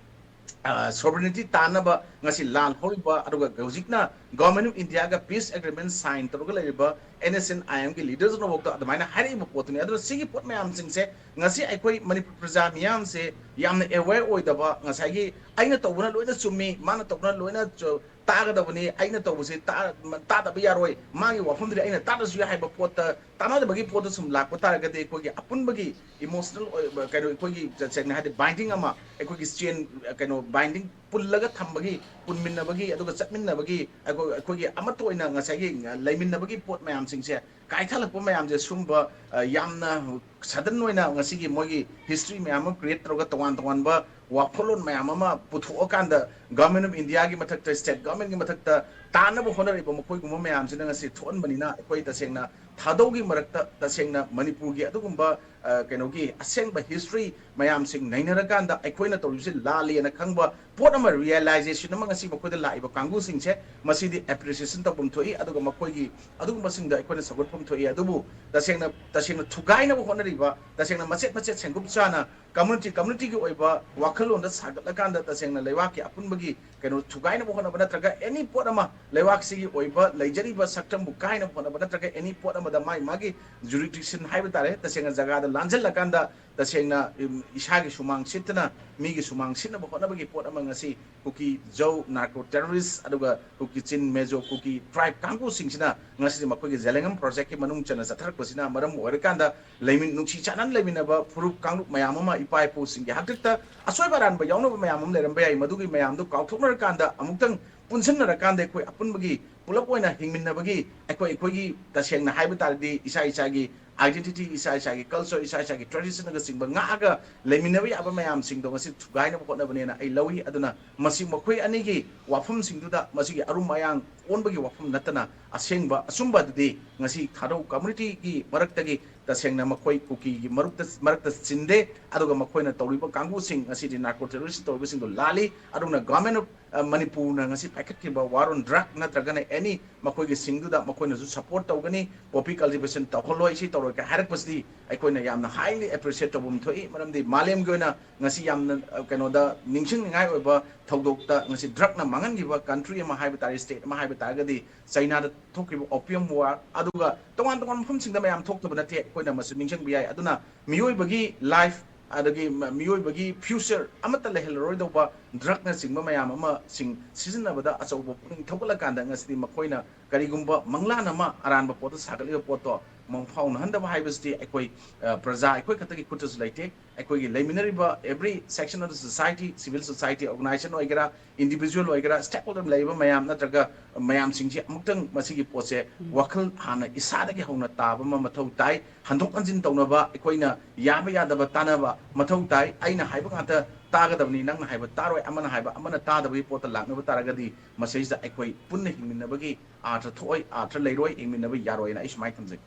ꯑ, sovereignty ꯇꯥꯟꯅꯕ ꯉꯁꯤ ꯂꯥꯜ ꯍꯧꯔꯤꯕ, ꯑꯗꯨꯒ ꯍꯧꯖꯤꯛꯅ Government of Indiaꯒ peace agreement sign ꯇꯧꯔꯒ ꯂꯩꯔꯤꯕ NSCN-IMꯒꯤ leadersꯅꯐꯥꯎꯗ ꯑꯗꯨꯃꯥꯏꯅ ꯍꯥꯏꯔꯛꯏꯕ ꯄꯣꯠꯇꯨꯅꯤ꯫ ꯑꯗꯨꯅ ꯁꯤꯒꯤ ꯄꯣꯠ ꯃꯌꯥꯝꯁꯤꯡꯁꯦ ꯉꯁꯤ ꯑꯩꯈꯣꯏ ꯃꯅꯤꯄꯨꯔ ꯄ꯭ꯔꯖꯥ ꯃꯤꯌꯥꯝꯁꯦ ꯌꯥꯝꯅ aware ꯑꯣꯏꯗꯕ, ꯉꯁꯥꯏꯒꯤ ꯑꯩꯅ ꯇꯧꯕꯅ ꯂꯣꯏꯅ ꯆꯨꯝꯃꯤ, ꯃꯥꯅ ꯇꯧꯕꯅ ꯂꯣꯏꯅ ꯆꯨ-, ꯇꯥꯒꯗꯕꯅꯤ, ꯑꯩꯅ ꯇꯧꯕꯁꯤ ꯇꯥ-, ꯇꯥꯗꯕ ꯌꯥꯔꯣꯏ, ꯃꯥꯒꯤ ꯋꯥꯐꯝꯗꯨꯗꯤ ꯑꯩꯅ ꯇꯥꯗ꯭ꯔꯁꯨ ꯌꯥꯏ ꯍꯥꯏꯕ ꯄꯣꯠꯇ, ꯇꯥꯅꯗꯕꯒꯤ ꯄꯣꯠꯇ ꯁꯨꯝ ꯂꯥꯛꯄ ꯇꯥꯔꯒꯗꯤ ꯑꯩꯈꯣꯏꯒꯤ ꯑꯄꯨꯟꯕꯒꯤ ꯏꯃꯣꯁꯅꯦꯜ ꯑꯣꯏꯕ, ꯀꯩꯅꯣ, ꯑꯩꯈꯣꯏꯒꯤ ꯇꯁꯦꯡꯅ ꯍꯥꯏꯔꯗꯤ ꯕꯥꯏꯟꯗꯤꯡ ꯑꯃ, ꯑꯩꯈꯣꯏꯒꯤ ꯆꯦꯟ, ꯀꯩꯅꯣ, ꯕꯥꯏꯟꯗꯤꯡ ꯄꯨꯜꯂꯒ ꯊꯝꯕꯒꯤ, ꯄꯨꯟꯃꯤꯟꯅꯕꯒꯤ, ꯑꯗꯨꯒ ꯆꯠꯃꯤꯟꯅꯕꯒꯤ, ꯑꯩꯈꯣꯏ, ꯑꯩꯈꯣꯏꯒꯤ ꯑꯃꯠꯇ ꯑꯣꯏꯅ ꯉꯁꯥꯏꯒꯤ ꯂꯩꯃꯤꯟꯅꯕꯒꯤ ꯄꯣꯠ ꯃꯌꯥꯝꯁꯤꯡꯁꯦ ꯀꯥꯏꯊꯜꯂꯛꯄ ꯃꯌꯥꯝꯁꯦ, ꯁꯨꯝꯕ, ꯑ, ꯌꯥꯝꯅ ꯁꯗꯟ ꯑꯣꯏꯅ ꯉꯁꯤꯒꯤ ꯃꯣꯏꯒꯤ ꯍꯤꯁꯇ꯭ꯔꯤ ꯃꯌꯥꯝ ꯑꯃ ꯀ꯭ꯔꯤꯌꯦꯠ ꯇꯧꯔꯒ ꯇꯣꯉꯥꯟ ꯇꯣꯉꯥꯟꯕ ꯋꯥꯈꯜꯂꯣꯟ ꯃꯌꯥꯝ ꯑꯃ ꯄꯨꯊꯣꯛꯑꯀꯥꯟꯗ ꯒꯚꯔꯟꯃꯦꯟ ꯑꯣꯐ ꯏꯟꯗꯤꯌꯥꯒꯤ ꯃꯊꯛꯇ, ꯁ꯭ꯇꯦꯠ ꯒꯚꯔꯟꯃꯦꯟꯒꯤ ꯃꯊꯛꯇ ꯇꯥꯟꯅꯕ ꯍꯣꯠꯅꯔꯤꯕ ꯃꯈꯣꯏꯒꯨꯝꯕ ꯃꯌꯥꯝꯁꯤꯅ ꯉꯁꯤ ꯊꯣꯛꯍꯟꯕꯅꯤꯅ, ꯑꯩꯈꯣꯏ ꯇꯁꯦꯡꯅ ꯊꯥꯗꯧꯒꯤ ꯃꯔꯛꯇ ꯇꯁꯦꯡꯅ ꯃꯅꯤꯄꯨꯔꯒꯤ ꯑꯗꯨꯒꯨꯝꯕ, ꯑ, ꯀꯩꯅꯣꯒꯤ ꯑꯁꯦꯡꯕ ꯍꯤꯁꯇ꯭ꯔꯤ ꯃꯌꯥꯝꯁꯤꯡ ꯅꯩꯅꯔꯀꯥꯟꯗ ꯑꯩꯈꯣꯏꯅ ꯇꯧꯔꯤꯕꯁꯤ ꯂꯥꯜꯂꯦꯅ ꯈꯪꯕ ꯄꯣꯠ ꯑꯃ, ꯔꯤꯌꯦꯂꯥꯏꯖꯦꯁꯟ ꯑꯃ ꯉꯁꯤ ꯃꯈꯣꯏꯗ ꯂꯥꯛꯏꯕ ꯀꯥꯡꯕꯨꯁꯤꯡꯁꯦ, ꯃꯁꯤꯗꯤ ꯑꯦꯄ꯭ꯔꯤꯁꯤꯌꯦꯁꯟ ꯇꯧꯐꯝ ꯊꯣꯛꯏ꯫ ꯑꯗꯨꯒ ꯃꯈꯣꯏꯒꯤ ꯑꯗꯨꯒꯨꯝꯕꯁꯤꯡꯗ ꯑꯩꯈꯣꯏꯅ ꯁꯧꯒꯠꯐꯝ ꯊꯣꯛꯏ꯫ ꯑꯗꯨꯕꯨ ꯇꯁꯦꯡꯅ, ꯇꯁꯦꯡꯅ ꯊꯨꯒꯥꯏꯅꯕ ꯍꯣꯠꯅꯔꯤꯕ, ꯇꯁꯦꯡꯅ ꯃꯆꯦꯠ ꯃꯆꯦꯠ ꯁꯦꯡꯀꯨꯞ ꯆꯥꯅ ꯀꯝꯃꯨꯅꯤꯇꯤ, ꯀꯝꯃꯨꯅꯤꯇꯤꯒꯤ ꯑꯣꯏꯕ ꯋꯥꯈꯜꯂꯣꯟꯗ ꯁꯥꯒꯠꯂꯀꯥꯟꯗ ꯇꯁꯦꯡꯅ ꯂꯩꯕꯥꯛꯀꯤ ꯑꯄꯨꯟꯕꯒꯤ ꯀꯩꯅꯣ ꯊꯨꯒꯥꯏꯅꯕ ꯍꯣꯠꯅꯕ, ꯅꯠꯇ꯭ꯔꯒ ꯑꯦꯅꯤ ꯄꯣꯠ ꯑꯃ, ꯂꯩꯕꯥꯛꯁꯤꯒꯤ ꯑꯣꯏꯕ ꯂꯩꯖꯔꯤꯕ ꯁꯛꯇꯝꯕꯨ ꯀꯥꯏꯅꯕ ꯍꯣꯠꯅꯕ, ꯅꯠꯇ꯭ꯔꯒ ꯑꯦꯅꯤ ꯄꯣꯠ ꯑꯃꯗ ꯃꯥꯒꯤ ꯃꯥꯒꯤ ꯖꯨꯔꯤꯗꯤꯛꯁꯟ ꯍꯥꯏꯕ ꯇꯥꯔꯦ, ꯇꯁꯦꯡꯅ ꯖꯒꯥꯗ ꯂꯥꯟꯖꯜꯂꯀꯥꯟꯗ ꯇꯁꯦꯡꯅ, ꯎꯝ, ꯏꯁꯥꯒꯤ ꯁꯨꯃꯥꯡ ꯁꯤꯠꯇꯅ ꯃꯤꯒꯤ ꯁꯨꯃꯥꯡ ꯁꯤꯠꯅꯕ ꯍꯣꯠꯅꯕꯒꯤ ꯄꯣꯠ ꯑꯃ ꯉꯁꯤ ꯀꯨꯀꯤ ꯖꯧ ꯅꯥꯔꯀꯣ ꯇꯦꯔꯣꯔꯤꯁ ꯑꯗꯨꯒ ꯀꯨꯀꯤ ꯆꯤꯟ ꯃꯦꯖꯣ ꯀꯨꯀꯤ ꯇ꯭ꯔꯥꯏꯕ ꯀꯥꯡꯕꯨꯁꯤꯡꯁꯤꯅ ꯉꯁꯤꯗꯤ ꯃꯈꯣꯏꯒꯤ ꯖꯦꯂꯦꯡꯉꯝ ꯄ꯭ꯔꯣꯖꯦꯛꯀꯤ ꯃꯅꯨꯡ ꯆꯟꯅ ꯆꯠꯊꯔꯛꯄꯁꯤꯅ ꯃꯔꯝ ꯑꯣꯏꯔꯀꯥꯟꯗ ꯂꯩꯃꯤꯟ-, ꯅꯨꯡꯁꯤ ꯆꯥꯟꯅꯅ ꯂꯩꯃꯤꯟꯅꯕ ꯐꯨꯔꯨꯞ ꯀꯥꯡꯂꯨꯞ ꯃꯌꯥꯝ ꯑꯃ, ꯏꯄꯥ ꯏꯄꯨꯁꯤꯡꯒꯤ ꯍꯥꯛꯇꯛꯇ ꯑꯁꯣꯏꯕ ꯑꯔꯥꯟꯕ ꯌꯥꯎꯅꯕ ꯃꯌꯥꯝ ꯑꯃ ꯂꯩꯔꯝꯕ ꯌꯥꯏ꯫ ꯃꯗꯨꯒꯤ ꯃꯌꯥꯝꯗꯨ ꯀꯥꯎꯊꯣꯛꯅꯔꯀꯥꯟꯗ ꯑꯃꯨꯛꯇꯪ ꯄꯨꯟꯁꯤꯟꯅꯔꯀꯥꯟꯗ ꯑꯩꯈꯣꯏ ꯑꯄꯨꯟꯕꯒꯤ ꯄꯨꯂꯞ ꯑꯣꯏꯅ ꯍꯤꯡꯃꯤꯟꯅꯕꯒꯤ, ꯑꯩꯈꯣꯏ, ꯑꯩꯈꯣꯏꯒꯤ ꯇꯁꯦꯡꯅ ꯍꯥꯏꯕ ꯇꯥꯔꯗꯤ ꯏꯁꯥ ꯏꯁꯥꯒꯤ identity, ꯏꯁꯥ ꯏꯁꯥꯒꯤ culture, ꯏꯁꯥ ꯏꯁꯥꯒꯤ traditionꯅꯆꯤꯡꯕ ꯉꯥꯛꯑꯒ ꯂꯩꯃꯤꯟꯅꯕ ꯌꯥꯕ ꯃꯌꯥꯝꯁꯤꯡꯗꯣ ꯉꯁꯤ ꯊꯨꯒꯥꯏꯅꯕ ꯍꯣꯠꯅꯕꯅꯦꯅ ꯑꯩ ꯂꯧꯏ꯫ ꯑꯗꯨꯅ ꯃꯁꯤ ꯃꯈꯣꯏ ꯑꯅꯤꯒꯤ ꯋꯥꯐꯝꯁꯤꯡꯗꯨꯗ ꯃꯁꯤꯒꯤ ꯑꯔꯨꯝ ꯑꯌꯥꯡ ꯑꯣꯟꯕꯒꯤ ꯋꯥꯐꯝ ꯅꯠꯇꯅ ꯑꯁꯦꯡꯕ ꯑꯆꯨꯝꯕ ꯑꯗꯨꯗꯤ ꯉꯁꯤ ꯊꯥꯔꯧ ꯀꯝꯃꯨꯅꯤꯇꯤꯒꯤ ꯃꯔꯛꯇꯒꯤ ꯇꯁꯦꯡꯅ ꯃꯈꯣꯏ ꯀꯨꯀꯤꯒꯤ ꯃꯔꯨꯞꯇ, ꯃꯔꯛꯇ ꯆꯤꯟꯗꯦ꯫ ꯑꯗꯨꯒ ꯃꯈꯣꯏꯅ ꯇꯧꯔꯤꯕ ꯀꯥꯡꯕꯨꯁꯤꯡ ꯉꯁꯤꯗꯤ ꯅꯥꯔꯀꯣ ꯇꯦꯔꯣꯔꯤꯁ ꯇꯧꯔꯤꯕꯁꯤꯡꯗꯣ ꯂꯥꯜꯂꯤ꯫ ꯑꯗꯨꯅ Government of, ꯑ, ꯃꯅꯤꯄꯨꯔꯅ ꯉꯁꯤ ꯄꯥꯏꯈꯠꯈꯤꯕ war on drug ꯅꯠꯇ꯭ꯔꯒꯅ ꯑꯦꯅꯤ ꯃꯈꯣꯏꯒꯤ ꯁꯤꯡꯗꯨꯗ ꯃꯈꯣꯏꯅꯁꯨ support ꯇꯧꯒꯅꯤ, poppy cultivation ꯇꯧꯍꯜꯂꯣꯏ, ꯁꯤ ꯇꯧꯔꯣꯏ ꯀꯥꯏ ꯍꯥꯏꯔꯛꯄꯁꯤꯗꯤ ꯑꯩꯈꯣꯏꯅ ꯌꯥꯝꯅ highly appreciate ꯇꯧꯐꯝ ꯊꯣꯛꯏ꯫ ꯃꯔꯝꯗꯤ ꯃꯥꯂꯦꯝꯒꯤ ꯑꯣꯏꯅ ꯉꯁꯤ ꯌꯥꯝꯅ, ꯑ, ꯀꯩꯅꯣꯗ ꯅꯤꯡꯁꯤꯡꯅꯤꯡꯉꯥꯏ ꯑꯣꯏꯕ ꯊꯧꯗꯣꯛꯇ ꯉꯁꯤ drugꯅ ꯃꯥꯡꯍꯟꯈꯤꯕ country ꯑꯃ ꯍꯥꯏꯕ ꯇꯥꯔꯦ, state ꯑꯃ ꯍꯥꯏꯕ ꯇꯥꯔꯒꯗꯤ ꯆꯩꯅꯥꯗ ꯊꯣꯛꯈꯤꯕ opium war, ꯑꯗꯨꯒ ꯇꯣꯉꯥꯟ ꯇꯣꯉꯥꯟꯕ ꯃꯐꯝꯁꯤꯡꯗ ꯃꯌꯥꯝ ꯊꯣꯛꯇꯕ ꯅꯠꯇꯦ꯫ ꯑꯩꯈꯣꯏꯅ ꯃꯁꯤ ꯅꯤꯡꯁꯤꯡꯕ ꯌꯥꯏ꯫ ꯑꯗꯨꯅ ꯃꯤꯑꯣꯏꯕꯒꯤ life ꯑꯗꯒꯤ ꯃ- ꯃꯤꯑꯣꯏꯕꯒꯤ future ꯑꯃꯠꯇ ꯂꯩꯍꯜꯂꯔꯣꯏꯗꯧꯕ drugꯅꯆꯤꯡꯕ ꯃꯌꯥꯝ ꯑꯃꯁꯤꯡ ꯁꯤꯖꯤꯟꯅꯕꯗ ꯑꯆꯧꯕ ꯄꯨꯛꯅꯤꯡ ꯊꯧꯒꯠꯂꯀꯥꯟꯗ ꯉꯁꯤꯗꯤ ꯃꯈꯣꯏꯅ ꯀꯔꯤꯒꯨꯝꯕ ꯃꯪꯂꯥꯟ ꯑꯃ ꯑꯔꯥꯟꯕ ꯄꯣꯠꯇ ꯁꯥꯒꯠꯂꯤꯕ ꯄꯣꯠꯇꯣ ꯃꯪꯐꯥꯎꯅꯍꯟꯗꯕ ꯍꯥꯏꯕꯁꯤꯗꯤ ꯑꯩꯈꯣꯏ ꯑ, ꯄ꯭ꯔꯖꯥ ꯑꯩꯈꯣꯏ ꯈꯛꯇꯒꯤ ꯈꯨꯠꯇꯁꯨ ꯂꯩꯇꯦ꯫ ꯑꯩꯈꯣꯏꯒꯤ ꯂꯩꯃꯤꯟꯅꯔꯤꯕ every section of the society, civil society organization ꯑꯣꯏꯒꯦꯔꯥ, individual ꯑꯣꯏꯒꯦꯔꯥ, stakeholder ꯂꯩꯔꯤꯕ ꯃꯌꯥꯝ ꯅꯠꯇ꯭ꯔꯒ ꯃꯌꯥꯝꯁꯤꯡꯁꯦ ꯑꯃꯨꯛꯇꯪ ꯃꯁꯤꯒꯤ ꯄꯣꯠꯁꯦ ꯋꯥꯈꯜ ꯍꯥꯟꯅ ꯏꯁꯥꯗꯒꯤ ꯍꯧꯅ ꯇꯥꯕ ꯑꯃ ꯃꯊꯧ ꯇꯥꯏ꯫ ꯍꯟꯗꯣꯛ ꯍꯟꯖꯤꯟ ꯇꯧꯅꯕ, ꯑꯩꯈꯣꯏꯅ ꯌꯥꯕ ꯌꯥꯗꯕ ꯇꯥꯟꯅꯕ ꯃꯊꯧ ꯇꯥꯏ꯫ ꯑꯩꯅ ꯍꯥꯏꯕ ꯉꯥꯛꯇ ꯇꯥꯒꯗꯕꯅꯤ, ꯅꯪꯅ ꯍꯥꯏꯕ ꯇꯥꯔꯣꯏ, ꯑꯃꯅ ꯍꯥꯏꯕ ꯑꯃꯅ ꯇꯥꯗꯕꯒꯤ ꯄꯣꯠꯇ ꯂꯥꯛꯅꯕ ꯇꯥꯔꯒꯗꯤ ꯃꯁꯤꯗꯩꯁꯤꯗ ꯑꯩꯈꯣꯏ ꯄꯨꯟꯅ ꯍꯤꯡꯃꯤꯟꯅꯕꯒꯤ ꯑꯥꯔꯊ ꯊꯣꯛꯑꯣꯏ, ꯑꯥꯔꯊ ꯂꯩꯔꯣꯏ, ꯍꯤꯡꯃꯤꯟꯅꯕ ꯌꯥꯔꯣꯏꯅ ꯑꯩ ꯁꯨꯃꯥꯏꯅ ꯊꯝꯖꯒꯦ꯫